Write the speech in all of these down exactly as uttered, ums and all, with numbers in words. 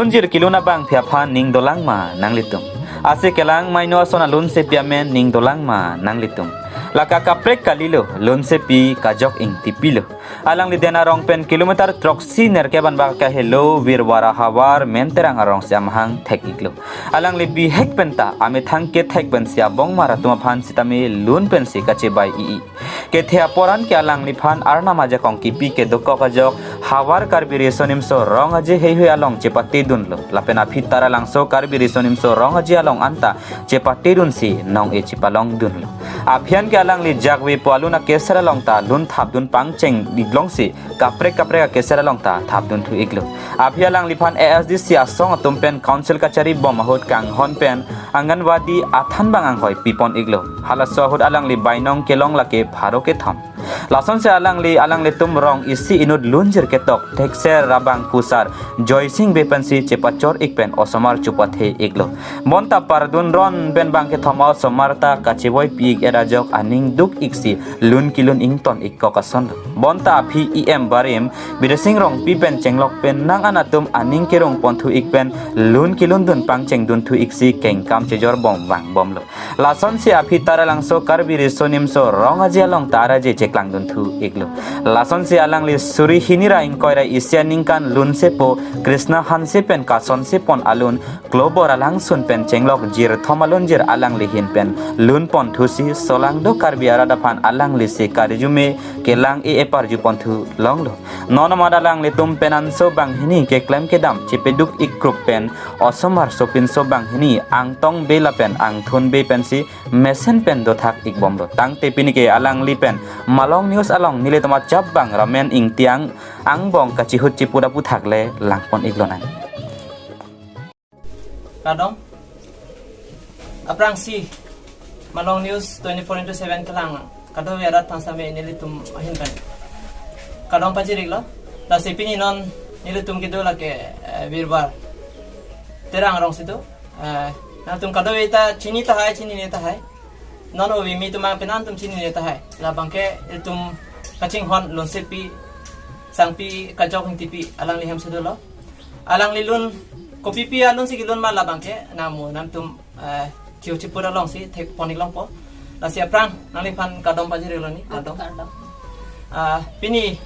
Lunjir kelun abangpi aphan ning dolang ma nanglitum? Ase kelang maino ason alunsepi amen ning dolang ma nanglitum? Lake kaprek kalilo, lunsepi Kajok Ingtipi lo. Alangli Den Arong pen kilometer throksi nerkep anbak kahelo Birwar ahavar Menterang arongsi amahang thek-iklo. Alangli bihek penta amethang kethek pensi abongmar atum aphan sitame lun pensi kachebai-i-i. Kethe apor an ke alangliphan Arnam ajakong kipi kedokok ajok Havar Karbi Riso Nimso Rong Aje heihui along chepatedunlo. Lapen aphi Taralangso Karbi Riso Nimso Rong Aje along anta chepatedunsi nong-e chepalongdunlo. Aphi an ke alangli jakvepo alun akeser along ta lun thapdun pangcheng-iklongsi kaprek kaprek akeser along ta thapdunthu-iklo. Aphi alangliphan A S D C asong atum pen council kachari bom ahut kanghon pen Anganwadi athan bang anghoi pipon-iklo. Halaso ahut alangli bainong kelong lake pharo kethom. Lasonsi alangli alanglitum rong isi inut lunjir ketok thekser rabang pusar Joysing Bey pensi chepachor-ik pen osomar chepathe-iklo. Bonta pardun ron pen bang kethom osomar ta kachevoipi-ik ajok aning duk-iksi lun kelun ington-ik kok asonlo. Bonta aphi E M barim Bidya Sing Rongpi pen chenglok pen nang-an atum aning kerung ponthu-ik pen lun kelundun pangchengdunthu-iksi kengkam chejor bom vangbomlo. Lasonsi aphi Taralangso Karbi Riso Nimso Rong Aje along ta araje cheklangdunthu-iklo. Lasonsi alangli suri hini ra ingkoi ra isi aningkan lunsepo Krishna Hanse pen kasonse pon alun Klobor alangsun pen chenglok jirthom alunjir alangli ahin pen lun ponthusi solangdo Karbi arat aphan alanglisi karjume kelang-e eparju ponthu longlo. Non amat alanglitum penanso banghini keklem kedam chepaduk-ik krup pen osomar sopinso banghini Angtong Bey lapen Angthun Bey pensi mesen pen dothak-ikbomlo. Tangte pini ke alangli pen Malong News along nelitum achap bang Ramen Ingtiang angbong kachihut chiput aputhak le langpon-iklonang. Kardom. Aphrangsi Malong News twenty-four into seven kelang kadokave arat aphan sitame nelitum ahin pen kardom pajir-iklo. Lasi pini non nelitum kedo lake, eh, Birwar Terang arongsi do. Eh, nangtum kadokave ta chini tahai, chinine tahai. Non ove mi atum abang penan atum chinine tahai. Labang ke ilitum kachinghon lunsepi sangpi Kajok Ingtipi alangli hemsi dolo. Alangli lun kopipi alunsi kelun ma labang ke nangmu nangtum, eh, chiu chipur alongsi thekpon-iklongpo. Lasi aphrang nangliphan kardom pajir-iklo ni, kardom. Kardom. Ah, pini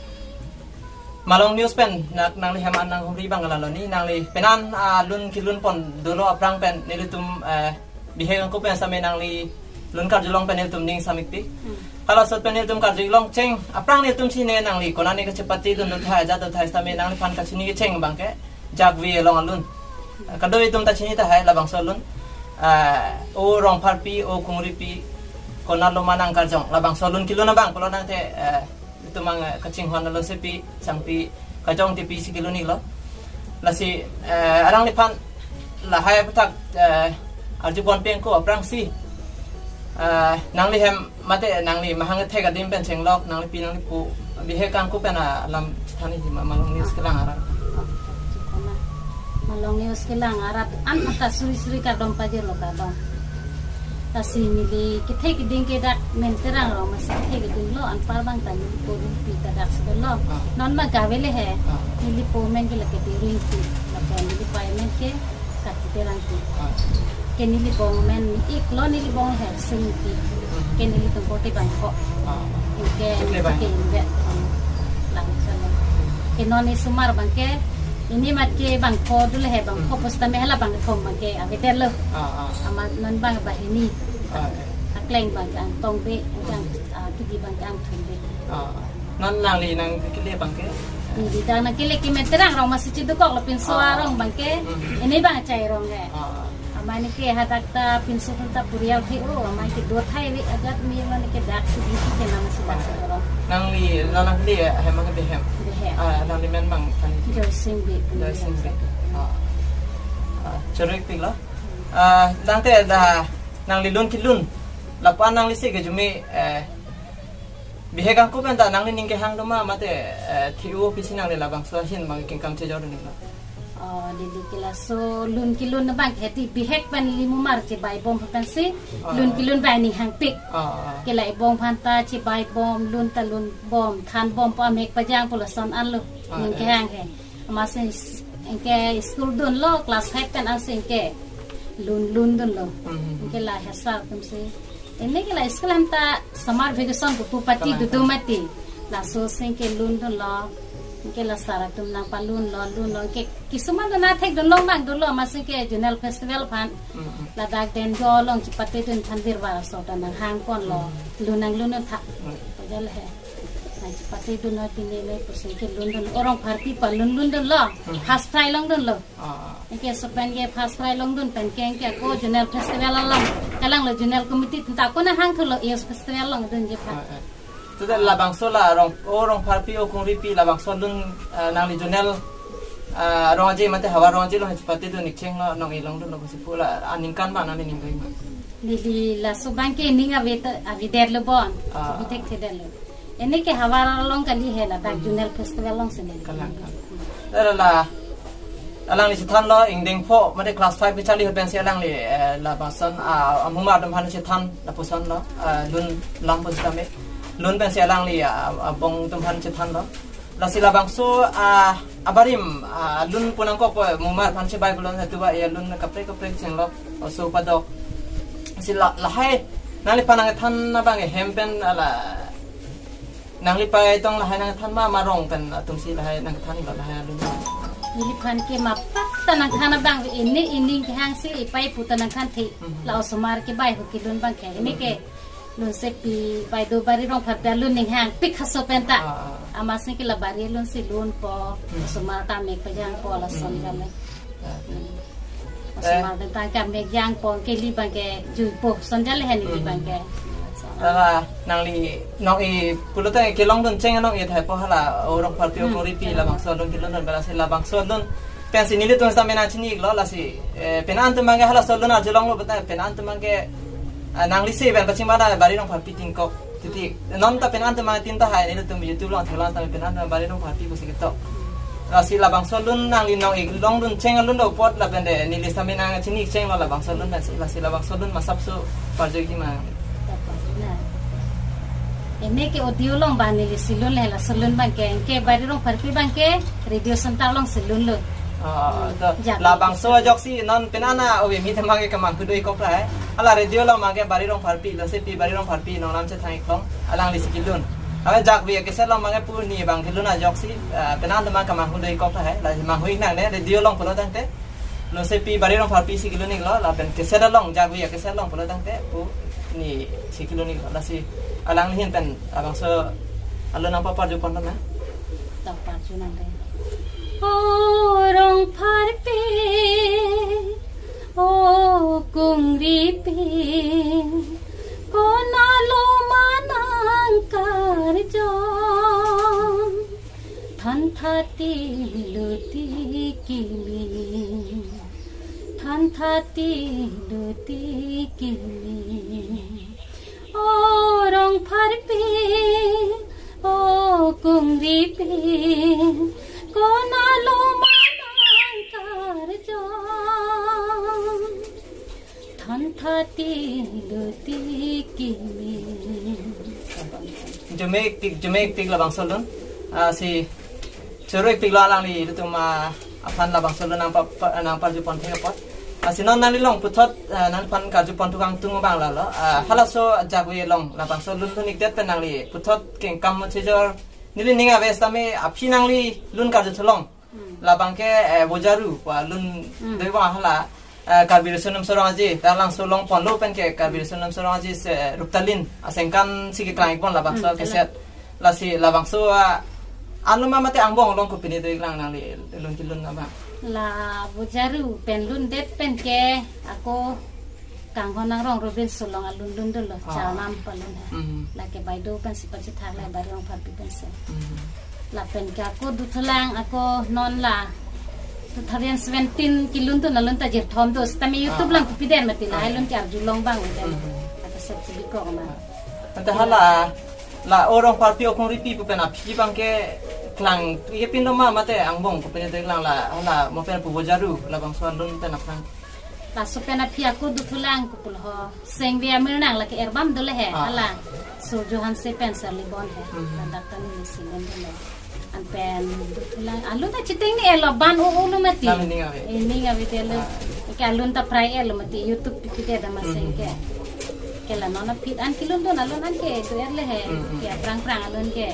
Malong News pen nak nangli hem an nanghumri abang lalo ni, nangli penan, ah, lun kelun pon dolo aphrang pen nelitum, eh, bihek angko pen sitame nangli lun karjulong pen nelitum ning samikpi. Hmm. Halaso ahut pen nelitum karjulong cheng aphrang nelitum chini nangli konane kachepatedun dothai ajat dothai sitame nangliphan kachini kecheng abang ke jakve along alun. Kadokave atum ta chini tahai labangso alun. Ah, o Rongpharpi, o Kungripi, konatlo ma nangkarjong labangso alun kelun abang pulo nangte, eh, itum abang, eh, kachinghon alunsepi sangpi Kajok Ingtipi si kelun-iklo. Lasi, eh, alangliphan lahai aputhak, eh, arjupon pen ko aphrangsi, eh, nangli hem mate nangli mahang thek adim pen chenglok nangli pi nangli pu bihek angko pen alam chethan-ikji ma Malong News kelang arat. Malong News kelang arat an ta suri suri kardom pajirlo, kardom. Lasi neli kethe keding ke dak Menterang arong masi kethe kedinglo, anpar abang ta neli po pi ta dak si dolo. Ah. Non ma kave le he. Ah. Neli po amen ke lake Dering ti. Lake neli pai amen ke Kati Terang ti. Ah. Ke neli bong amen iklo, neli bong Hersing ti. Hmm. Ke nelitum po te Bangkok. Ah. Ke Chikle Bang. Ke India. Langsung. Ke non isomar abang ke, pini mat ke Bangkok dolo he, Bangkok. Hmm. Pusitame hala bangkethom abang ke avedetlo. Ah, ah. Amat non abang banghini. Ah, eh. Akleng abang ke Angtong Bey, Hmm. Ang, ah, kidi abang ke Angthun Bey. Ah, ah. Non nangli nangkele abang ke? Neli dak nangkele ke Menterang arong masi chidukoklo pinso Ah. arong abang ke. Hmm. Pini abang Achai arong he. Ah, ah. Amat neke hadak ta pinso ta purial the-o, amat ke dothai ave ajat me lo neke dak si di ke nang si dak si dolo. Nangli, nang nangli hem ke Behem. Behem. Ah, nangli men abang than. Joysing Bey. Joysing Bey. Ah. Ah, choro-ikpiklo. Ah, tangte dak nangli lun kelun. Lapu-an nangli si ke arjume, eh, bihek angko pen ta nangli ning kehang do ma mate, eh, the-o pisi nangli labangso ahin abang kengkam chejor ni ma? Oh, neli ke laso lun kelun abang ke heti bihek pen limumar chebai bom pensi, Ah. lun kelun abang ning hangpik. Ah, ah. Ke la ibong aphan ta chebai bom, lun ta lun bom, than bom pu amek pajang pu lason anlo, Ah, ning eh. kehang he. Amatsi Anke school dunlo, class five pen ansi anke lun lun dunlo. Mhm. Anke la hesa atum si. Anke la school anta summer vacation ko pu pati Kalang, dudu kalang. Mati. Laso si anke lun dunlo. Anke la sar atum nangpalunlo, lunlo. Anke kisuman do nathek dunlo mang dunlo, amatsi anke zonal festival aphan. Mhm. Ladak Denjo along chipatedun aphan birbar aso ta nanghangponlo. Mhm. Lun nanglun tha. Mhm. Pajal he. Nang chipatedun noi pine noi pusi anke lun dun. O Rongpharpi palun lun dunlo. Hmm. First prize long dunlo. Ah. Anke laso pen ke first prize long dun pen ke anke ako zonal festival along. Kalanglo zonal committee ta ako nanghangthulo, youth festival long dunji aphan. Ah, ah. Tata labangso la Rong, o Rongpharpi, o Kungripi labangso lun, ah, nangli zonal, ah, rong aje mate havar rong aje along chipatedun ik chenglo, nong-e long dunlo pusi pu la aningkan ma nangli ning ring ma? Neli laso abang ke ning ave ta, avedetlo bon. Ah. Avedetthedetlo. Anke havar along kali he, ladak, hmm, zonal festival along si neli. Kalang, kalang. Hmm. Tara la, alangli chethanlo, ingdeng pho, mate class five kecharli ahut pensi alangli, eh, labangson, ah, amumar atum aphan chethan, lapusonlo, ah, lun lam pusitame. Lun pensi alangli, ah, abong atum aphan chethanlo. Lasi labangso, ah, abarim, ah, lun pu nangkokpo, mumar aphan chebai pulo, hatu ba, ya lun kaprek kaprek chenglok, oso padok. Si la, lahai, nangliphan nangthan abang hem pen, ala, nanglipei tong lahai nangthan ma, ma rong pen atum si lahai nangthan lo lahai alun. Neliphan ke mapat ta nangthan abang, ini, ini kehang si ipei pu ta nangthanthe. Mhm. La osomar kebai ho kelun abang ke. Anke lun sepi pai do Bari Rongpharpi alun ninghang pik haso pen ta. Ah, ah. Amatsi ke la Bari alun si lunpo, hmm, osomar ta mek pajangpo lason, hmm, kami. Ah, ah. Hmm. Eh. Osomar pen ta kamek jangpo, keli abang ke juipo, lason jale he neli, hmm, abang ke. Tara nangli nong-e pulo tangte kelong dun cheng nong-e thaipo hala, o Rongpharpi, o, hmm, Kungripi, kelong, labangso alun kelun dun, bala si labangso alun pensi nelitum seta mena chini iklo lasi, eh, penang atum abang ke halaso alun arjulonglo beta, penang atum abang ke, ah, nangli si pen pachingba la Bari Rongpharpi tingkok. Titi, non ta penang atum abang tin tahai, nelitum YouTube along theklong ta penang atum Bari Rongpharpi pusi ketok. Lasi labangso alun nangli nong-e long dun cheng alun do apot lapen de neli seta mena chini chenglo labangso alun pensi, lasi labangso alun masap so parjo ikji ma? Anke audio along abang neli si lun le, laso alun abang ke, anke Bari Rongpharpi abang ke radio center along si lunlo. Ah, hmm, to, jak labangso ajoksi non penang ave mi themang ke kemanghu do-ik kok tahai. Hala radio along abang ke Bari Rongpharpi, lun sepi Bari Rongpharpi nong nam chethang iklong, alangli si kelun. Ave jakvi akeser along abang ke pu ni abang kelun ajoksi, ah, penang atum abang kemanghu do-ik kok tahai, la manghu ik nangne, radio along pulo tangte. Lun sepi Bari Rongpharpi si kelun iklo, lapen keser along, jakvi akeser along pulo tangte pu ni si kelun iklo, lasi alangli ahin pen labangso alun nangpaparjupon ma? To parju nang dei. O Rongpharpi, o Kungripi, konatlo ma nangkarjong? Thantha ti luti kimi, thantha ti luti kimi. O Rongpharpi, o Kungripi, konatlo ma nangkarjong? Thantha ti luti kimi. Arjumek tik, arjumek tik labangso alun. Ah, si choro-ik tiklo alanglitum, ah, aphan labangso alun nangpa, pa, nangparjupon thek apot. Ah, si non nangli along puthot, ah, nangphan karjupon thukangtung abang lalo. Ah, halaso jakvi along labangso alun lun-ikdet pen nangli puthot kengkam chejor. Neli ning ave sitame aphi nangli lun karju thulong. Hmm. Labang ke, eh, Bojaru, wa lun, hmm, doi wa hala, eh, Karbi Riso Nimso Rong Aje, ta labangso longponlo pen ke Karbi Riso Nimso Rong Aje se Ruptalin asengkan si keklang-ikpon labangso, hmm, keset. Lasi labangso, ah, anuma mate angbong along kopine do-iklang nangli lun kelun abang? La Bojaru pen lundet pen ke ako Kanghon Nangrong Robinson along alun lun dunlo, ah, Charnam palun he. Mhm. Lake baideo pensi pachethak le, Bari Rongpharpi pensi. Mhm. Lapen ke ako dothulang, ako non la two thousand seventeen kelun dun alun ta jirthom do, sitame YouTube, ah, lang, ah, kopi den mati la, ah, alun ke arjulong abang den. Mhm. Ako set si bikok ma. Ante hala, la O Rongpharpi O Kungripi pu pen aphi abang ke klang, ye pin do ma mate angbong kopine do-iklang la, hala mo pen pu Bojaru labangso alun pen aphrang? Laso pen aphi ako dothulang kopul ho. Sengve amir nang lake erbam dole he. Ah. Hala. Surjo Hanse pen Sir Libon he. Hmm. Ladak ta neli si lun dole. Anpen lang alun ta chiteng ni elo ban u u lo mati. Nam ning ave. Ning ave te lo. Ah. Ke alun ta prai elo mati YouTube pi pi te da maseng ke. Hmm. Ke la non aphi an kelun dun alun an ke tu er le he. Hmm, hmm. Ke prang prang alun ke.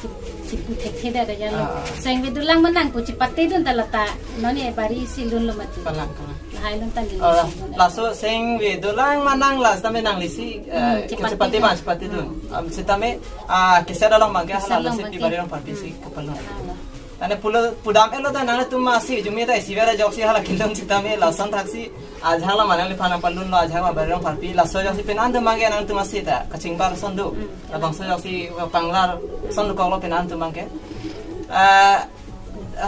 Chip, chip thekthe da da jalo. Ah. Seng ve dolang manang pu chipate dun ta lata. Non e bari si lun lo mati. Palang, palang. Lahai alun ta ni. Ah, si lun. Laso seng ve dolang manang la sitame nangli si, eh, hmm, chipate chipate dun. Bang, chipate dun. Hmm. Am, sitame, ah, keser along bang ke. Keser hala along si bang pi ke. Bari Rongpharpi si, hmm, kepalun. Hala. Tane pulo pudam elo ta nangtum masi arjume ta isi vera ajoksi hala kelun sitame lason thaksi ajahak la manang liphan nangpalun lo ajahak la Bari Rongpharpi laso ajoksi pen antum bang ke nangtum masi ta kachingbar ason do. Hmm. Labangso ajoksi panglar ason dokok lo pen antum bang ke. Ah,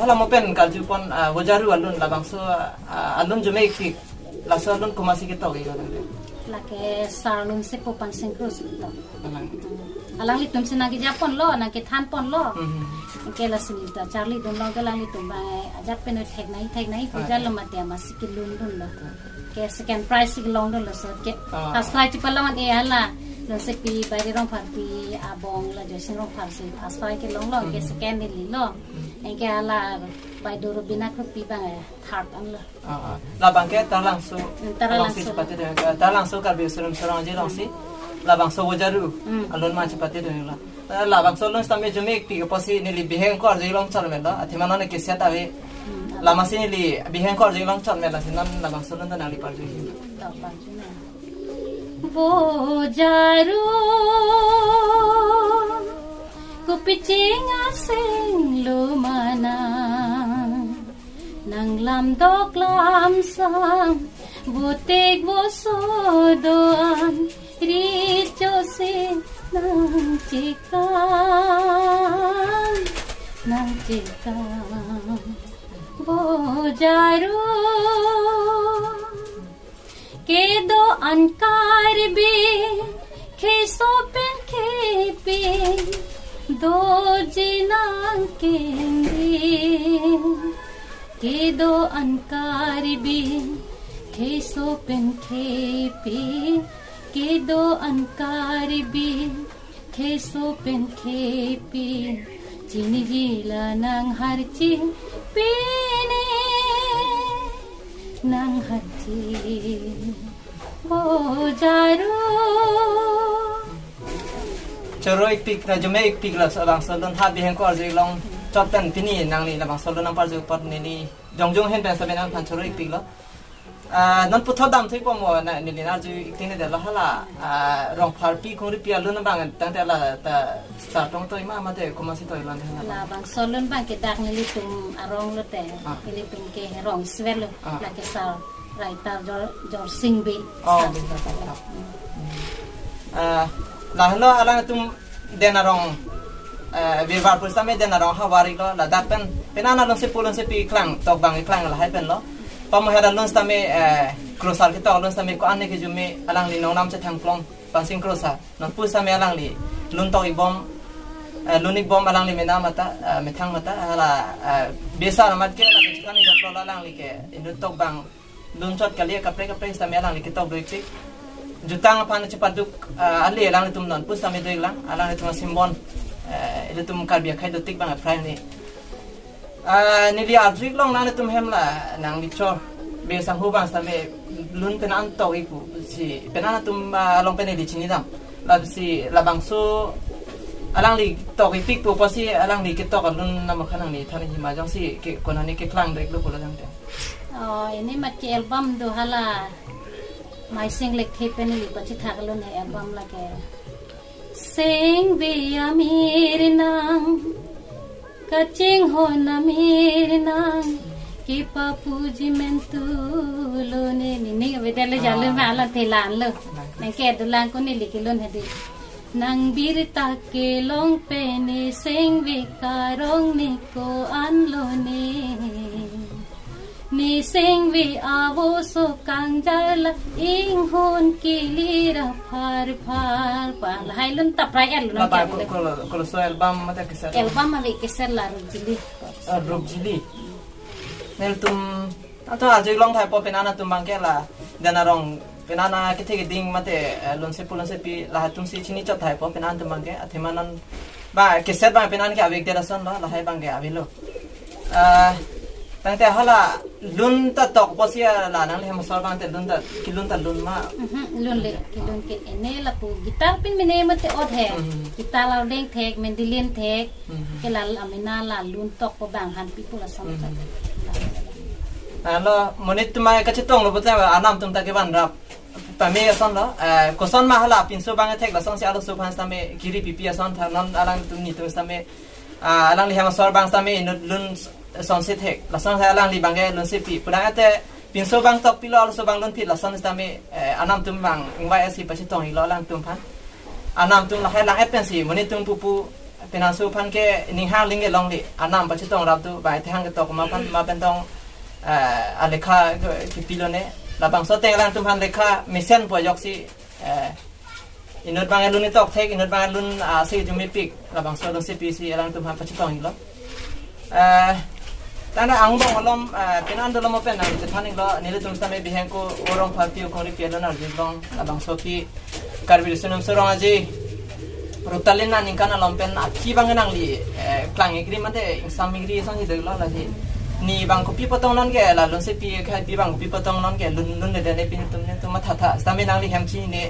hala mo pen karju pon, ah, Vojaru alun labangso, ah, alun arjume ik laso alun komatsi ketok ik lo tangte. Lake sar alun si pu Pansing Kro si ketok. Alang. Alanglitum si nangkejapon lo, nangkethanpon lo. Mhm. Ke la sini ta charli dun lo ke alanglitum bang, eh, ajat pen thek nai, thek nai, ah, puja lo mati amatsi kelun dun lo. Ah. Ke second prize si kelong dun lo so ke. Ah. First prize chepalong an e hala. Lo si pi Bari Rongpharpi abong la Joysing Rongphar si first prize kelong lo, ke, hmm, second neli lo. Hmm. Anke hala Baidoro Bina Kropi bang, eh, third an lo. Ah, ah. Labang ke Taralangso. Hmm, Taralangso. Along si chepate dun, eh, Taralangso Karbi Surum Surangji along si. Labangso Vojaru. Hmm. Alun ma chepate dun lo. Eh, labangso alun sitame arjume ik pi apotsi neli bihek ko arju ik long chot me lo. Athema non ke set ave. Hmm. Lama si neli bihek ko arju ik long chot me lo si non labangso alun ta nangli parju ik. Tok parju na. Vojaru, kopi ching aseng lo manang. Nang lam dok lam sang, votek voso do-an, ri cho si nang chekang, nang chekang. Vojaru, kedo-an Karbi, keso pen kepi, doji nangkengdi. Kedo-an Karbi, keso pen kepi, kedo-an Karbi, keso pen kepi, chiniji la nang harchi pine, nang harchi Vojaru. Choro ik pik, arjume ik pik labangso alun ha bihek ko arju ik long chot pen pini nangli labangso alun nangparju apot neli jongjong ahin pen sitame nangphan choro ik pik lo. Ah, non puthot damthu ik po mo na neli nang arju ik ting ne det lo hala, ah, Rongpharpi Kongripi alun bang tangte la ta sar tong toi ma mate komatsi toi lo hala. Labangso alun bang ke dak nelitum arong lote. Ah. Nelitum ke rong swer lo. Ah. Lake sar writer Jor, Jorsing Bey. Oh, sar. Bey, sar, sar, sar. Hmm. Ah, lahelo alangtum Den Arong, eh, virvar pusitame Den Arong havar ik lo, ladak pen penang alun si pu alun si pi klang, tok bang klang lahai pen lo. Pamoher alun sitame, eh, Krosar ketok alun sitame ko-an ne ke arjume alangli nongnam chethang plong Pansing Krosar. Non pusitame alangli lun tok ik bom, eh, lun ik bom alangli mena mata, eh, methang mata, hala, eh, besa amat ke, hala ke chikani dok lo alangli ke, inut tok bang, lun chot kali kaprek kaprek sitame alangli ketok do ik tik. Jutang aphan chepaduk, ah, ale alanglitum non pusitame do ik lang, alanglitum simbon, eh, ilitum Karbi akhei do tik bang aphrang ni. Ah, neli arju ik long nangtum hem la nangli chor. Be sanghu bang sitame lun penang tok ik pusi penang atum, ah, along pen neli chinidam. Lasi labangso alangli tok ik tik pu apotsi alangli ketok alun nangmakhan nangli than hima jongsi ke konani keklang dek lo pulo jangte. Oh, ini mat ke album do hala Maising Lekthe pen neli pachethak alun he album lake. Sengve amir nang, kachinghon amir nang, kepapuji mentu lone. Nini ave det le jalo, ah, ma alun thelan lo. Nang ke dolang ko neli kelun hedi. Nang birta kelong pen ne sengve karong ne ko-an lone. Ne sengve avo so kangjar la inghon kelir apharphar pa. Lahai alun ta prai el alun. Laba ke ko, ale. Ko, koloso album mate keser? Album ave keser la Rupjili. Ah, Rupjili. Nelitum ato arju ik long thai po penang atum bang ke la Den Arong penang kethe keding mate, eh, lun si pu alun si pi lahai atum si chini chot thai po penang atum bang ke athema non Ba, cassette bang penan ke avek det ason lo, lahai bang ke avelo. Ah, tangte hala lun ta tok pusi la nangli hem asor bang te lun ta, kelun ta lun ma. Mhm, lun le, kelun ke ene lapu guitar pin mene mate ot he. Mhm. Guitar la deng thek, mandolin thek, Mhm. ke la amena la lun tok po bang han pi pu lason Mhm. ta. Alo, monit atum kachetong lo puta anam atum ta kevan rap. Pame ason lo, eh, koson ma hala pinso bang thek lasonsi arloso aphan sitame kiri pipi ason tha non alangtum netum sitame, ah, alangli hem asor bang sitame inut lun sonsi thek. Lason alangli bang ke lunsi pi. Pudang ate pinso bang tok pilo arloso bang lun pi lason sitame, eh, anam atum bang ingvai asi pachetong ilo alangtum aphan. Anam atum lahai lang et pensi monit atum pupu penang su aphan ke ning hang ling ke longle. Anam pachetong rap tu bai te hang ketok ma aphan ma pen tong, eh, alekha ke, kepilo ne. Labangso ateng alangtum aphan lekha mesen pu ajoksi, eh, inut bang lun tok thek, inut bang lun, ah, si jumi pik. Labangso alun si pisi alangtum aphan pachetong ilo. Eh, tangte angbong alom, eh, penan dolom pen nangchethan iklo, nelitum sitame bihek ko Rongpharpi Okongripi alun arjulong, labangso aphi Karbi Riso Nimso Rong Aje Rutalin aningkan alom pen aphi bang nangli, eh, klang-ikri mate ingsam-ikri asonsi dolo lasi. Ne bang kopi apot tong non ke la lunsi pi ke, ne bang kopi apot tong non ke lun lun de ne pin tum ne tum matha tha. Sitame nangli hem chinine,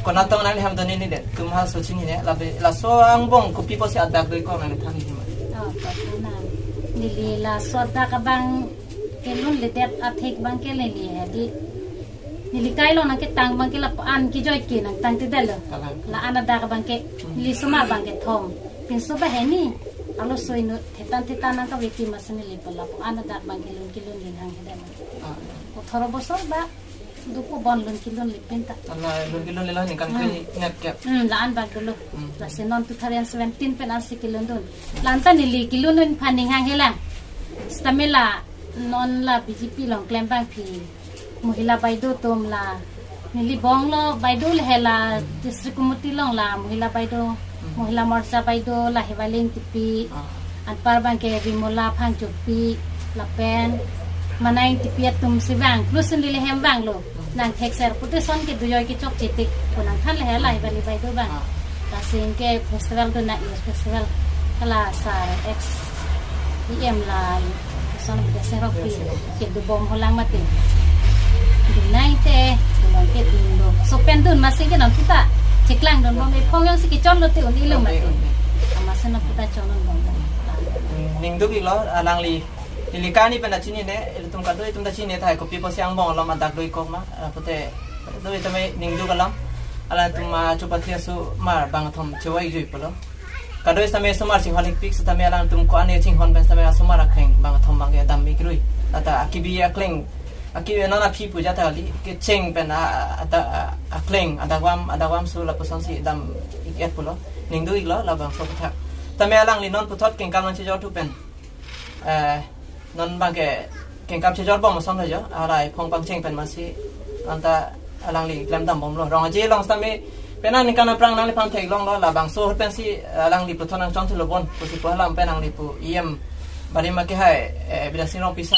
konat tong nangli hem doni ne de, atum halaso chinine, labe, laso angbong kopi apotsi adak do-ik kok nangli than ikji ma? Oh, pokok na. Neli laso adak abang kelun le det athek bang ke neli hedi. Neli kai along nangketang bang ke lapu-an kejoi ke nangtang te dalo. Kalang. La-an adak bang ke Hmm. neli somar bang kethom. Pinso ba hini. Arloso inut thetan thetan nangkave ke masi neli pu lapu-an adak bang kelun kelun ling hang he dalo. Ah. Othoro bosor ba dopo bon lun kelun le pin ta. Ala lun kelun le lo ningkan Hmm. kre net kep. Hmm, la-an bak dolo. Hmm. Lasi non two thousand seventeen pen ansi kelun dun. La-an ta neli kelun dun aphan ning hang he lang. Sitame la non la B J P along klem bang aphi Mohila Baido atum la neli bong lo Baido le he la district committee along la Mohila Baido, Hmm. Mohila Morcha Baido la Hevaling Tipi. Ah. Anpar bang ke Vimola Phangchopi lapen Manai Tipi atum si vang. Plus neli le hem vanglo. Nang thekser pute ason ke dujoi kechokche tik. Ko nangthan le he la Hevaling Baido bang. Ah. Lasi anke festival do na youth festival. Hala sar ex E M la son bida serok pi. Ke dobom holang mati. Dunai te, dunai ke dun do. So pen dun masi ke non puta. Cheklang dun bom e phong jongsi kechon lote un-i lo mati. Amatsi non puta chon dun bom. Ning duk-iklo alangli. Neli kani pen ta chinine, ilitum kado-itum ta chinine tahai kopi apotsi angbong alom adak do-ik kok ma, ah, pute kado-itum ning duk alam. Alangtum, ah, chupatri asomar bang kethom chewa-ik jui pulo. Kado-i sitame asomar chinghon-ik pik sitame alangtum ko-an chinghon pen sitame asomar akleng bang kethom bang ke dam-ik rui. Lata akibi akleng, akibi non aphi puja ta kali, kecheng pen a, a, a, akleng, adakvam, adakvam su lapusonsi dam-ik-et pulo. Ning duk-iklo labangso aphuthak. Tame alangli non puthot kengkam nangchejor thu pen. Eh, non bang ke kengkam chejor bom ason lo jo, arai phong pangcheng pen masi, anta alangli klem dam bomlo. Rong Aje along sitame, penan ningkan aphrang nangliphan theklonglo, labangso ahut pensi, alangli puthot nangchon thulo bon, pusi pu alam pen nangli pu E M, bari ma ke hai, eh, Bidya Sing Rongpi sir.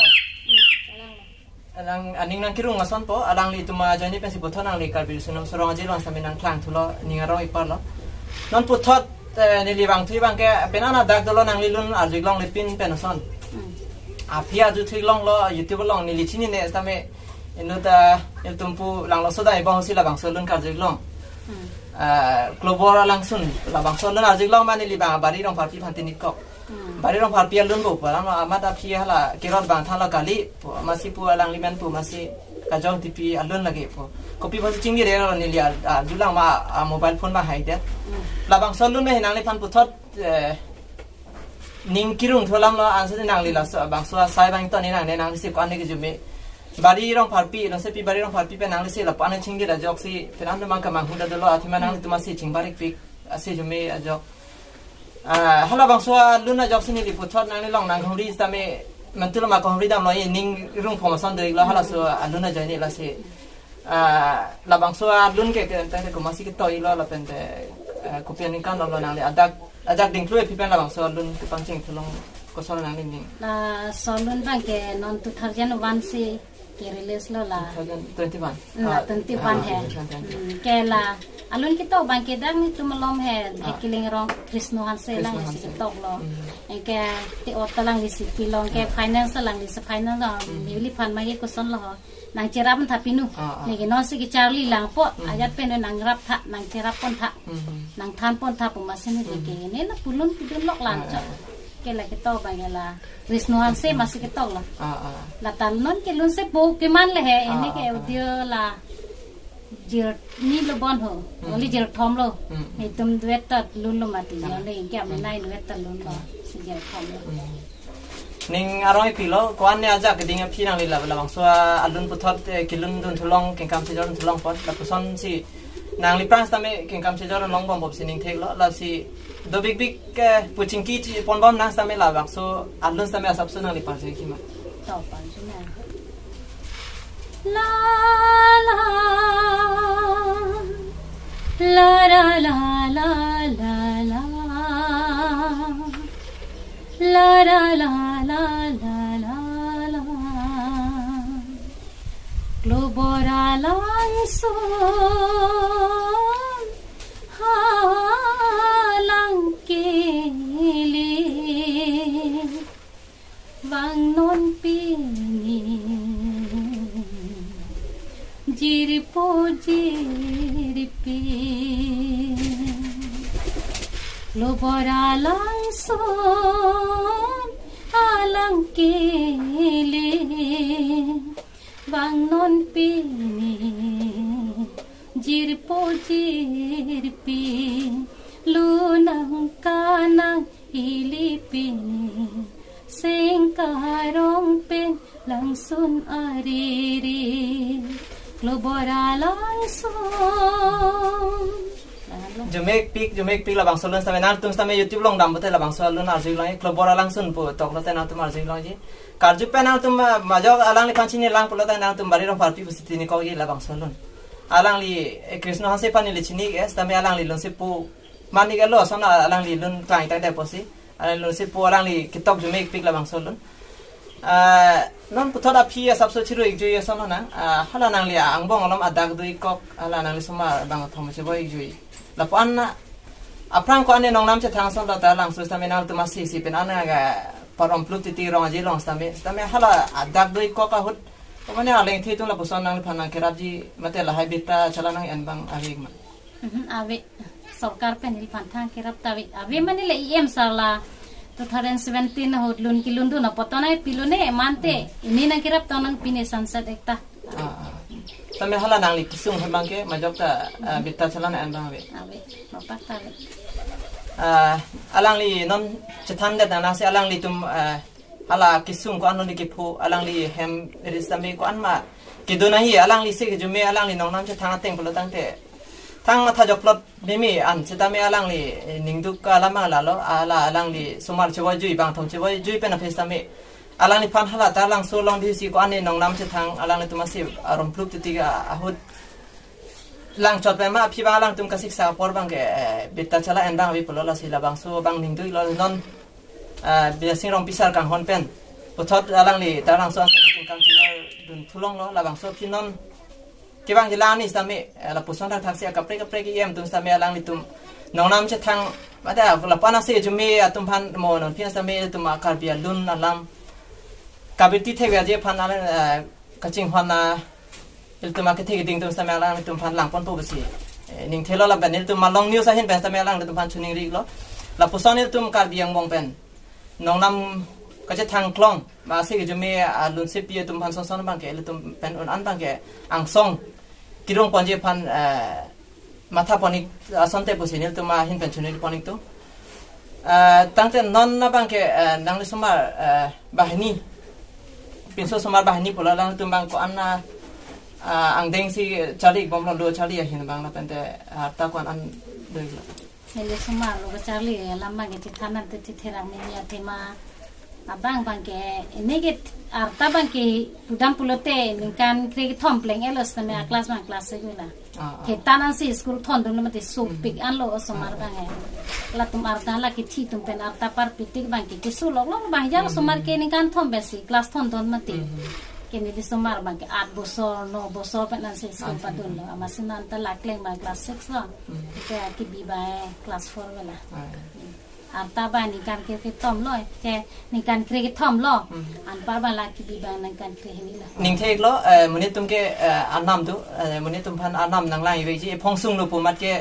Alang aning nangkerung ason po, alanglitum ajoine pensi puthot nangli Karbi Riso Nimso Rong Aje along sitame nangklang thulo, ning arong-ik parlo. Non puthot, eh, neli vangthu bang ke, penan adak dolo nangli lun arju-ik longle pin pen ason. Hmm. Aphi arju-ik longlo, YouTube along neli chinine sitame, inut ta, ilitum pu Langloso dai bong si labangso lun karju-ik long. Hmm. Ah, Klobor alangsun, labangso lun arju-ik long ma neli bang Bari Rongpharpi aphan tin-ik kok. Hmm. Bari Rongpharpi alun bo pu, alam amat aphi hala kerot bang thanlo kali pu, masi pu alangli men pu, masi Kajong Tipi alun lagi pu. Kopi apotsi chingkiri ro neli a, a, arjulang ma, a, mobile phone ma hai det. Hmm. Labangso alun ma hi nangliphan puthot, eh, ning kerung thu alam lo, ansi nangli laso, bangso asai bang toni nangne, nanglisi ko-an ke jume. Bari Rongpharpi, nonsepi Bari Rongpharpi pen nanglisi lapu-an chingkiri ajoksi, penan atum bang kemanghu ta dolo, athema nanglitum asi chingbar-ik pik, asi jume ajok. Ah, halabangso alun ajoksi neli puthot nangli along nanghumri sitame mantu lama kahumri damlo, e ning rung phong ason do-iklo halaso alun ajoine lasi. Ah, labangso alun ke, ke, ke, ke komatsi ketoi-iklo lapen te, eh, kopi aningkan lo nangli adak, adak dingklu aphi pen labangso alun kepangcheng thu along koson nangli ning. Laso alun bang ke non two thousand one si ke-release lo la. Two thousand twenty-one. Hmm, la Ah, twenty-one ah, he. Two thousand twenty. Hmm, ke la Alun ketok abang ke dak netum malom he, ah, Ekiling Rong Krisno Hanse, Krisno lang si Hanse ketok lo. Hmm. Anke te ot ta lang si pilong ke, ah, finance ta lang si finance lo. Hmm. Neliphan ma ke koson lo ho. Nangcherap tha pinu. Ah, ah. Neke non si kecharli lang po. Hmm. Ajat pen nangrap tha, nangcherap pon tha. Hmm. Nangthan pon tha pu masi ne, hmm, ke ne na pulun pidun lok lang, ah, chok, ah. Ke la ketok abang ke la Krisno Hanse, hmm, masi ketok lo. Ah, ah. La ta non ke lunsepo keman le he, ah, ini ke, ah, audio la jirni lo bon ho. Hmm. Only jirthom lo. Hmm. Netum duet ta lun lo mati. Ah. Only ke, hmm, amena in duet ta lun lo. Ah. Si jirthom lo. Hmm. Ning arong ipilo, ko-an ne ajak keding aphi nangli la, labangso alun puthot, eh, kelun dun thulong, kengkam sejor dun thulong apot, lapuson si nangli prang sitame kengkam sejor dun longbom bom si ning thek lo, lasi dobik bik, eh, pu chingki chi pon bom nang sitame labangso alun sitame asapso nangli parjoi kima. To parjoi nang. La la la la la la la la. La la la la la la la. Klobor alangsun halang kele. Bang non pini jirpo jirpi. Klobor alangsun halang kele. Bang non pini jirpo jirpi. Lunang kanang ili pini sengkarong pen langsun ariri. Klobor alangsun. Jumekpik, jumekpik labangso alun sitame nangtum sitame YouTube along dam pote labangso alun arjulong, Klobor alangsun pu tok lote nangtum arjulongji. Karju pen nangtum, ah, majok alangliphan chini lang pulote nangtum Bari Rongpharpi pusi chini kokji labangso alun. Alangli, eh, Krisno Hanse aphan neli chini ke, sitame alangli lunsepo mani ke lo, son alangli lun klang tang tang pusi. Alangli lunsepo alangli ketok jumekpik labangso alun. Ah, non puthot aphi asapso chiru ikjui ason nang. Ah, hala nangli angbong alom adak do-ik kok, hala nangli osomar bangthom chevoi ikjui. Lapu-an na, aphrang ko-an ne nongnam chethang ason ta labangso sitame nangtum asi si pen an ga parom plup titi rong aji long sitame, sitame hala adak do-ik kok ahut. Ko mane alengthi atum lapuson nangliphan nangkerapji mate lahai birta chala nang-en abang ave ma? Mhm, ave. Sorkar pen neliphan thang kerap ta ave. Ave mane le E M sir la two thousand seventeen ahut lun kelun dun apot tonai pilone mante. Hmm. Ini nangkerap tong nang pine Sunset Ekta. Ah, ah. Sitame hala nangli kesung ahut abang ke majok ta, ah, birta chala nang-en abang ave. Ave. Bapak ta ave. Ah, alangli non chethan det nang si alanglitum, ah, hala kesung ko-an lo ne kepho, alangli hem ri sitame ko-an ma kedo nangji, alangli ase kejume alangli nongnam chethang ateng pulo tangte thang matha jokplot meme an sitame alangli, eh, ningduk alam lalo, hala alangli osomar chevoi jui bangthom chevoi jui pen aphi sitame alangliphan hala ta langso along di si ko-an ne nongnam chethang alanglitum asi arom plup titi ahut langchot pen ma aphi abang alangtum kasiksa apor abang ke, eh, birta chala en abang ave pulo, lasi labangso abang ningduk lo non, ah, Bidyasing Rongpi sir kanghon pen puthot alangli ta langso asai kengkam chejor dun thulong lo, labangso aphi non kevang jila ni sitame, eh, lapuson thakthak si akaprek kaprek E M atum sitame alanglitum nongnam chethang mate lapu-an ase kejume atum aphan mo non aphi sitame ilitum a-Karbi alun alam kabirti thekve aje aphan alang, eh, kachinghon a ilitum akethe keding atum sitame alanglitum aphan langponpo pusi, eh, ning thelo lapen ilitum Malong News ahin pen sitame alanglitum aphan choningri lo. Lapuson ilitum Karbi angbong pen nongnam kachethang klong ma ase kejume alunsepi atum aphan sonson abang ke ilitum pen un-an abang ke angsong kerung ponji aphan, eh, matha pon-ik asonte pusi nelitum ahin pen choningri pon-ik tu. Eh, tangte non abang ke, eh, nangli osomar, eh, banghini, pinso osomar banghini pulo, alangtum abang ko-an na, eh, angdeng si charli bomlo, lo charli ahin abang lapente, eh, arta ko-an an do-iklo? Neli osomar lo charli alam abang ke chethan nangte chetherang neli athema abang abang ke, ini ke arta abang ke pudam pulote ningkan kre kethom pleng-et lo sitame a-class abang class segula. Ah, ah. Kethan ansi school thondun lo mate sopik, mhm, an lo osomar, ah, abang ke. Latum arta la kethi atum pen arta parpitik abang ke keso lok lo abang ya, mhm, osomar ke ningkan thom pensi class thondun mate. Mhm. Ke neli osomar abang ke aat bosor, no bosor pen ansi school, ah, padunlo. Amatsi non ta lakleng abang class six lo. Hmm. Ke kebi abang class four wala. Ah. Arta abang ningkan kre kethom lo, ke ningkan kre kethom lo. Hmm. Anpar abang la kebi abang ningkan kre hini lo. Ningthek lo, eh, monit atum ke, eh, anam do, eh, monit atum aphan anam nanglang ivekji, ephong sunglo pu amat ke,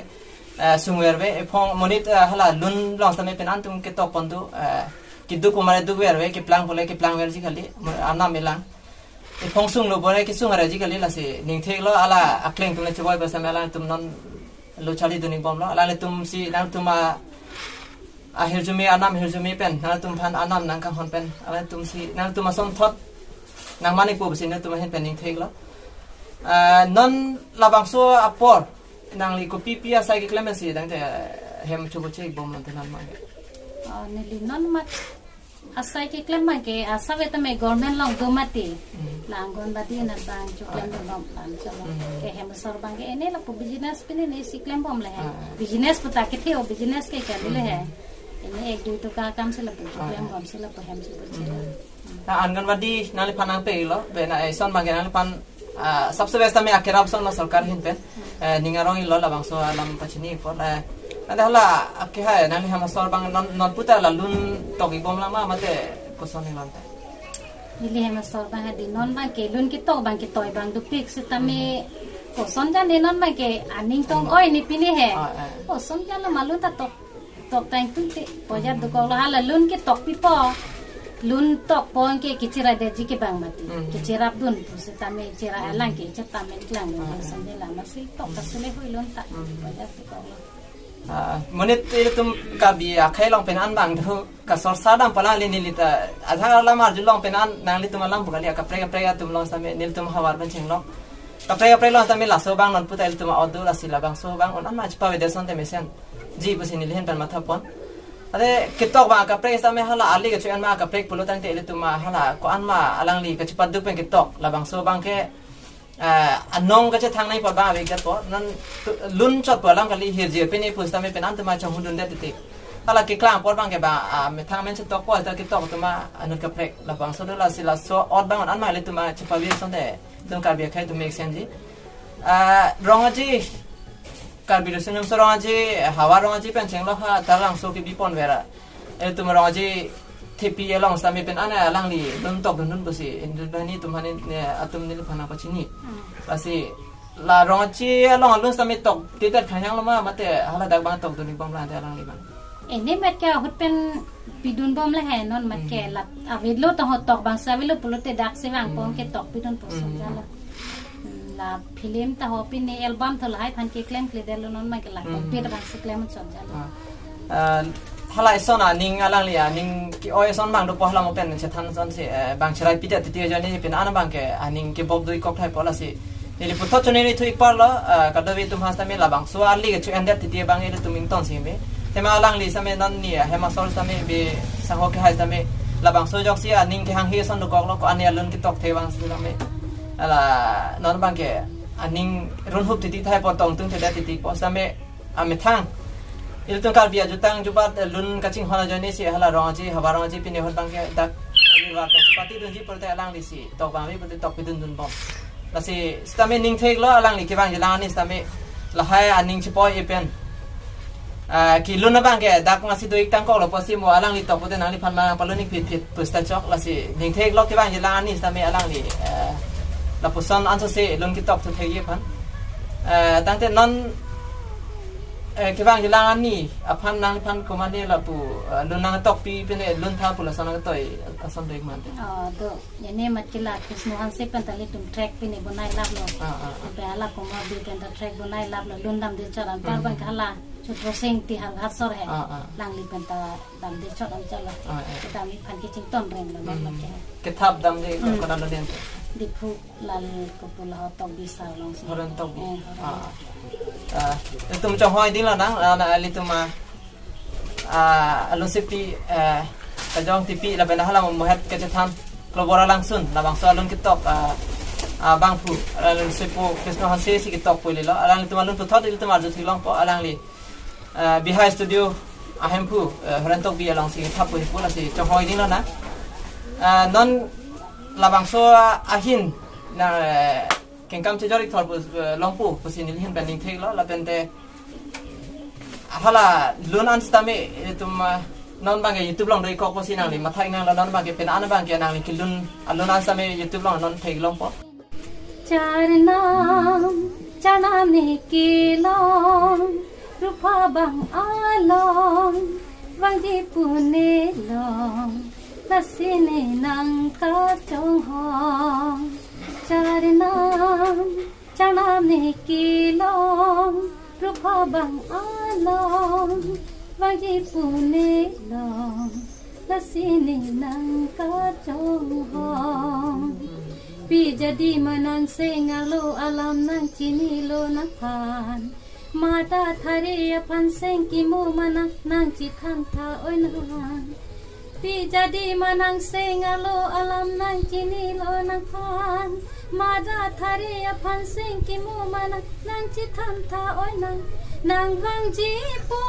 eh, sungverve, ephong monit, eh, hala lun along sitame pen an atum ketok pon do, eh, keduk pu amat dukverve, keplang pule keplangverji kali, mo-, anam elang. Ephong sunglo pule kesung arji kali, lasi ningthek lo, hala akleng atum le chevoi basa me alangtum non lo charli dun-ik bomlo, alanglitum si nangtum a, ahirjume, anam ahirjume pen, nangtum aphan anam nangkanghon pen, alanglitum si nangtum asonthot nangman-ikpo pusi nangtum ahin pen ningthek lo. Ah, non labangso apor nangli kopi pi asai keklem si tangte hem chobo che-ik bomlo te non abang ke? Oh, neli non amat asai keklem abang ke, ah, save tame government along do mati. Hmm. La Anganwadi anat abang choklem, ah, dun bom la anchot lo. Hmm. Ke hem asor abang ke ene lapu business pine ne si klem bomle he. Ah. Business pu ta kethe-o business ke kali le he. Hmm. Ene ek dui toka akam si lapu choklem, ah, bom si lapu hem si bom si la. Hmm. Na Anganwadi nangliphan nangpilo, be na eson abang ke nangliphan, ah, sabse best tame akerap ason lo sorkar ahin pen. Eh, ning arong-ilo labangso alam pachini apot, eh, ante hala akehai nangli hem asor abang non, non puta la lun tok-ik bomlang ma mate koson ni lon ta? Neli hem asor abang hadi non abang ke lun ketok abang ketoi abang dopik sitame, hmm, koson jani non abang ke aning tong, hmm, oi ni pine he. Ah, eh. Koson jala malun ta tok, tok tang tun te, pojat, hmm, dokok lo, hala lun ketok pipo. Lun tokpo ke kechera detji ke abang mati. Hmm. Kecherap dun pu sitame chera, hmm, alang ke chetame klang dun, hmm, sandela amatsi tok ta sele hui lun ta. Hmm. Pojat dokok lo. Ah, monit ilitum Karbi akhei along pen an abang do, kasor sa dam palang li neli ta, ajak alam arjulong pen an nanglitum alam pu kali, kaprek kaprek atum along sitame nelitum havar pen chenglok. Kaprek kaprek along sitame laso abang non puta ilitum a-ot do, lasi labangso abang un an ma chepavede asonte mesenji pusi neli ahin pen matha pon. Ante ketok abang kaprek sitame hala ali kecho-en ma kaprek pulo tangte ilitum ma hala ko-an ma alangli kachepaduk pen ketok, labangso abang ke, eh, anong kachethang nangji apot abang ave kat po, non tu-, lun chot pu alam kali, hirjir pine pu sitame pen an atum ma chonghudundet titi. Hala keklang apot abang ke ba, ah, methang amen chetokpo, ta ketok atum ma anut kaprek, labangso do, lasi laso ot abang un an ma ilitum ma chepavir asonte, ilitum Karbi akhei atum mesenji. Ah, Rong Aje, Karbi Riso Nimso Rong Aje, Havar Rong Aje pen chenglok ha, Taralangso kebi pon vera. Ilitum Rong Aje Thepi along sitame pen an alangli lun tok dun dun pusi, Indrabani atum aphan ne atum neliphan nangpachini. Hmm. Lasi la Rong Aje along alun sitame tok titet khanyang lo ma mate hala dak abang tok dun-ik bomlang te alangli abang? Ene amat ke ahut pen pidun bomle he, non amat ke, hmm, la avedetlo tong ho, tok abang si avedetlo pulote dak si vang pon, hmm, ketok pidun puson, hmm, jalo. Hmm, la film ta ho pine album tho lahai aphan keklemkledetlo, non abang ke la, hmm, pit abang si klem chot jalo. Ah. Ah, hala eson aning alangli aning ke-oi eson abang dopo, hala mo pen chethan asonsi, eh, bang cherai pidet titi ajoine pen an abang ke aning kebop do-ikkok thai po, lasi neli puthot choningri thu-ik parlo, eh, kadokave atum aphan sitame labangso ali kecho-endet titi abang ilitum ingtonsi me. Tema alangli sitame non ni, eh, hem asor sitame be sangho kehai sitame labangso ajoksi aning kehanghe ason dokok lo, ko-an alun ketok the abang sitame. Hala non abang ke aning runhup titi thai po, tongtung thedet titi po sitame amethang ilitum Karbi ajutang jubat, eh, lun kachinghon ajoine si hala Rong Aje, Havar Rong Aje pine ahut abang ke dak Rong Aje aphan si pati dunji pulote alangli si tok abang ave pulote tok pidun dun bom. Lasi sitame ningthek lo, alangli kevangjilang ani sitame lahai aning chepo-i pen, ah, kelun abang ke dak masi do-ik tangkok lo pusi mo alangli tok pulote nangliphan ma palun-ik phit phit pu seta chok, lasi ningthek lo kevangjilang ani sitame alangli, eh, lapuson ansose lun ketok thu thekji aphan. Eh, tangte non, eh, kevangjilang ani aphan nangliphan komatne lapu, eh, lun nangtokpi pine lun tha pu lason nangtoi ason do-ik mante? Oh, do. Ene amat ke la Krisno Hanse pen ta ilitum track pine bonai laplo. Ah, ah, ah. Pe hala komat bi pen ta track bonai laplo. Lun damde chot anpar, hmm, abang ke hala Chutro Sing Tiharhat asor he. Ah, ah. Alangli pen ta damde chot an chalo. Ah, ah. Kedam aphan kechington renglo, hmm, non abang ke. Kethap damde, hmm, kodan lo den? Diphu lal kopulo Tokbi asar alongsi. Horen Tokbi. Eh, Horen. Ah. Ah, ilitum chonghoi dinglo nang, ah, na ilitum, ah, ah, alunsepi, eh, Kajong Tipi lapen hala mohet kachethan Klobor Alangsun, labangso alun ketok, ah, ah, abangphu, alunsepo Krisno Hanse si ketok pu lilo, alanglitum alun puthot ilitum arju theklongpo, alangli, eh, Bihai Studio ahemphu, eh, Horen Tokbi alongsi kethap pu hipu, lasi chonghoi dinglo nang. Eh, non Labangso ahin na, eh, kengkam chejor-ik thor pus, eh, longpo pusi neli ahin pen ningthek lo, lapente hala lun an sitame itum, eh, non abangke YouTube along do-ikkok pusi nangli mathai nanglo, non abangke pen an abangke nangli kelun alun an sitame YouTube along non thek longpo. Charnam, charnam ne kelong, rupha bang along, vangji pune long, lasi ne nangkachonghong. Charnam, charnam ne kelong, rupha bang along, vangji pune long, lasi ne nangkachonghong. Pi jadi ma nang seng arlo alam nangchinilo nangphan. Mada thari aphan seng kimo ma nang nangchithantha oi nang. Pi jadi ma nang seng arlo alam nangchinilo nangphan. Mada thari aphan seng kimo ma nang nangchithantha oi nang. Nang vangji po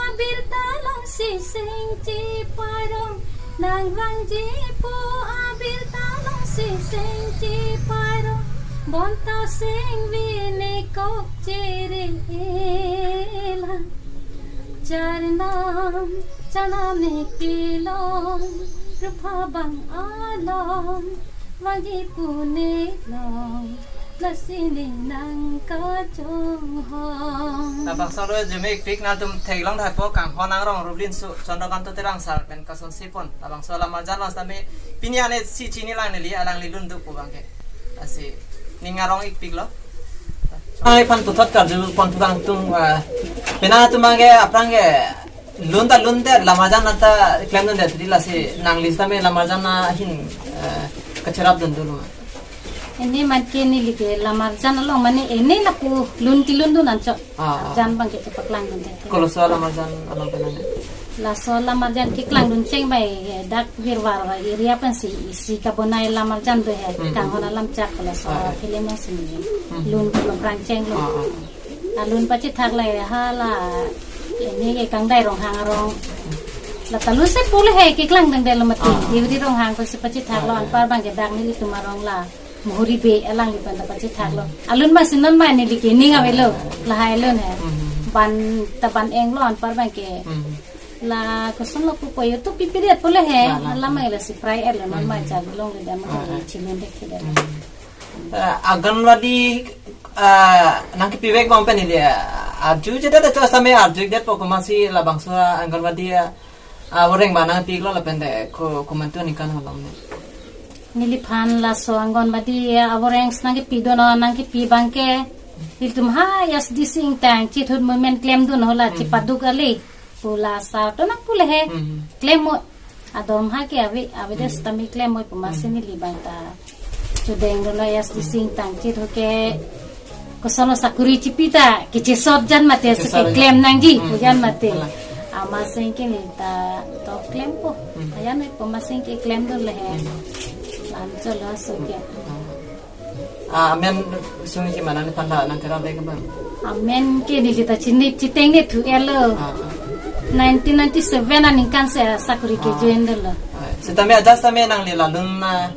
abirta longsi seng chiparong. Nang vangji po abirta longsi seng chiparong. Bonta seng vine kok chiri lang. Charnam, charnam ne kelong, rupha bang along, vangji pune long, lasi ne nangkachonghong. Labangso lo jeme-ikpik, nangtum theklong thaipo, Kanghon Nangrong, Rup Linso, Chandrakanta Terang sar pen kasonsi pon. Labangso lamarjan lo sitame pini an si chini lang neli, alangli lun do pu abangke. Lasi ning arong-ikpik lo. Ai aphan puthot karju pon pu abang tum, ah, penang atum abangke aphrang ke lun ta lun det, lamarjan ta klemdun det, jadi lasi nangli sitame lamarjan ahin, eh, kacherapdun dolo. Ini amat ke neli ke lamarjan along mane ini lapu lun kelundun anchot. Ah, ah. Jan abangke chepaklangdun det. Koloso lamarjan along penang. Laso lamarjan keklangdun cheng bai, eh, dak Virvar area pensi isi kabonai lamarjan do he. Hmm. Kanghon Alamchak koloso, ah, eh, film si ni. Hmm. Lun ke lo prang chenglo. Ah, ah, ah. Alun pachethak le hala, ini ke Kangdai Ronghang arong. La ta lun se pule he keklangdun detlo mati. Ah. Ivri Ronghang ko si pachethaklo, ah, eh, anpar abangke dak nelitum arong la Muhuri Bey alangli pen ta pachethaklo. Alun masi non ma neli ke ning avelo. Lahai alun he. Hmm. Ban ta ban englo anpar abangke. Hmm. La koson lo pupo YouTube pipi det pule he. La, la. Alam lasi prai-etlo non ma, hmm, char longledam, ah, ah, chilun det ke det. Hmm. Eh, Anganwadi, eh, nangkepivek bom pen neli, eh, arju jedet, ajo sitame arju detpo, komatsi labangso Anganwadi, eh, avoreng ma nangpiklo lapente ko, komantu aningkan halom ne. Neliphan laso Anganwadi, eh, avoreng si nangkepidun, nangkepi abangke, ilitum ha S D C ingtang chithut movement klemdun ho la, hmm, chepaduk kali. Pu la sar to nangpule he. Hmm. Klem mo. Adom ha ke ave, ave des, hmm, tame klem mo pu masi, hmm, neli abang ta chodeng dolo S D C ingtang chithut ke koson lo sakuri chipi ta kechesot jan mate, chesot si ke jan. Klem nangji, hmm, pu jan mate. Hala. Amat seng ke neli ta to klempo. Hmm. Ayan pu amat seng ke klemdun le he. Hmm. Lam cholo so ke. Hmm. Ah, amen sungji ma neliphan la nangkerap le ke bang? Amen ke neli ta chini chitengne thu-etlo. Ah, ah. Nineteen ninety-seven aningkan si sakuri ke, ah, join detlo. Ah, sitame ajo sitame nangli la lun, ah,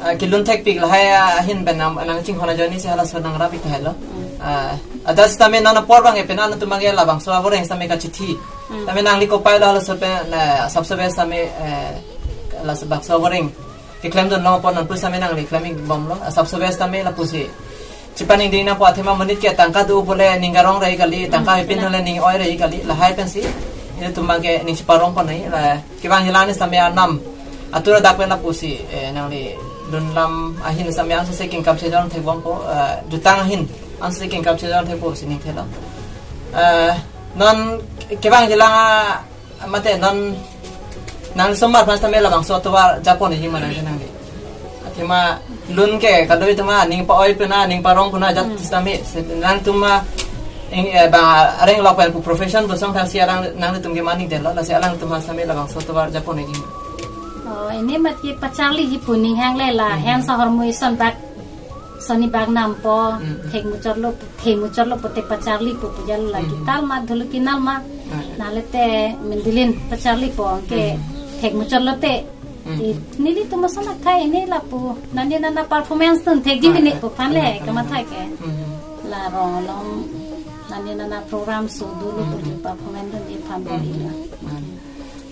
ah, kelun thekpik lahai, ah, ahin pen nang, nangchinghon ajoine si halaso nangrap-ik tahai lo. Hmm. Ah, ajo sitame non apor abangke penang atum abangke labangso avoreng sitame kachithi. Hmm. Tame nangli kopai lo halaso pen, ah, asapso bes sitame, eh, labangso avoreng keklemdun longpo, non pu sitame nangli klem-ik bomlo, asapso bes sitame lapusi. Chepaningding nangpo, athema monit ke tangka do pule ning karong rai kali, tangka, hmm, hepin, pula, hole ning oi rai kali, lahai pensi. Ilitum abangke ning cheparong pon nai, la kevang hilang ni sitame arnam atur adak pen lapusi, eh, nangli lun lam ahin sitame ansi kengkam chejor thek bompo, eh, jutang ahin ansi kengkam chejor thekpo pusi ningthelo. Eh, non kevang hilang a mate non nang somar pas tame labangso atovar japon nangji ma nang nangli. Athema lun ke kadoi tema ning pa-oi puna, ning parong puna jat, hmm, sitame. Se nangtum ma ing, eh, ba areng lok pen pu profession bosong thang si arang nangtum ke manik detlo, lasi alangtum ma sitame labangso atovar japon nangji. Oh, ini amat ke pacharliji pu ning hang le la, hmm, hem sahormu ison bak soni bak nampo, hmm, thek muchotlo, thek muchotlo pote pacharlipo pu jalo lagi. Hmm. Tal ma dhulu kinal ma. Hmm. Nale te mendilin pacharlipo ke, hmm, thek muchotlo te Hmm. Eh, nelitum ason akhai ne lapu nani nana performance tun thekji, ah, mene, ah, pu aphan le, ah, ah, kamatha ke. Hmm. La rong along nani nana program so dolo, hmm, pu performance dunji aphan, hmm, bor-ilo. Hmm.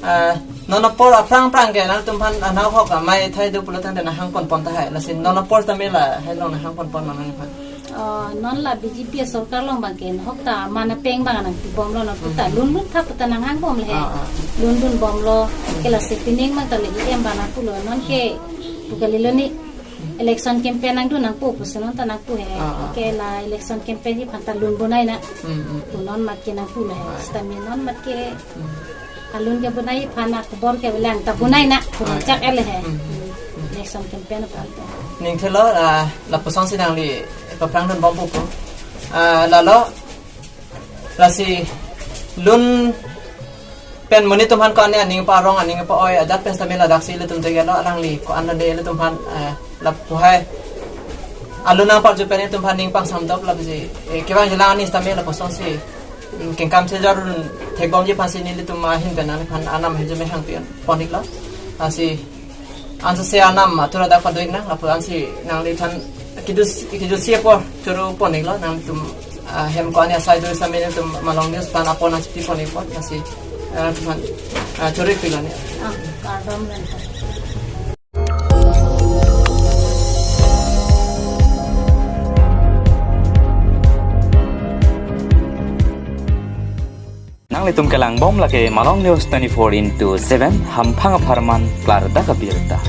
Ah, non apor aphrang aphrang ke nangtum aphan, ah, nahok amei athai do pulo tangte nahang ponpon tahai. Lasi non apor tame lahai along nahang ponpon ma nangphan? Oh, non la B J P sorkar along abang ke nahok ta aman apeng abang nangpibomlo, non puta, hmm, lun lun thap ta nanghang bomlo he. Ah, ah. Lun lun bomlo, hmm, ke lasi pining abang ta le E M abang nangpulo, non ke pu kalilo ne, election campaign nangdun nangpo pusi non ta nangpu he. Ah, ah. Ke la election campaign ji aphan ta lun bonai nang. Hmm, hmm. Pu non mat ke nangpulo he. Ah. Sitame non mat ke, hmm, alun ke bonai aphan, akobor ke bilang ta bonai nang, pu, ah, chak, ah, el he. Hmm, hmm. Hmm. Election campaign aphan ta. Ning thelo, ah, lapuson si nangli paphrang dunbompo pu. Ah, lalo, lasi lun pen monit atum aphan ko-an aning pa-arong, aning pa-oi ajat pen sitame ladak si ilitum tegelo, alangli ko-an le ilitum aphan, eh, lapu hai alun nangparju pen ilitum aphan ning pangsamdop lapusi, eh, kevang jilang ani sitame lapuson si, mm, kengkam si jor thekbomji aphan si nelitum ahin pen nangphan anam ahin jume hangpi pon-iklo. Lasi ansi se anam atur adak pado-ik nang, lapu ansi nangliphan kejut, kejutsi apor choro pon-iklo, nangtum, ah, hem ko-an asai do sitame nangtum Malong News aphan apor nangchipi pon-ikpo, lasi, ah, nangtum aphan, ah, choro-ikpilo ne. Ah, kardom nang. Nanglitum kelangbom lake Malong News twenty-four into seven, hamphang apharman klardak abirta.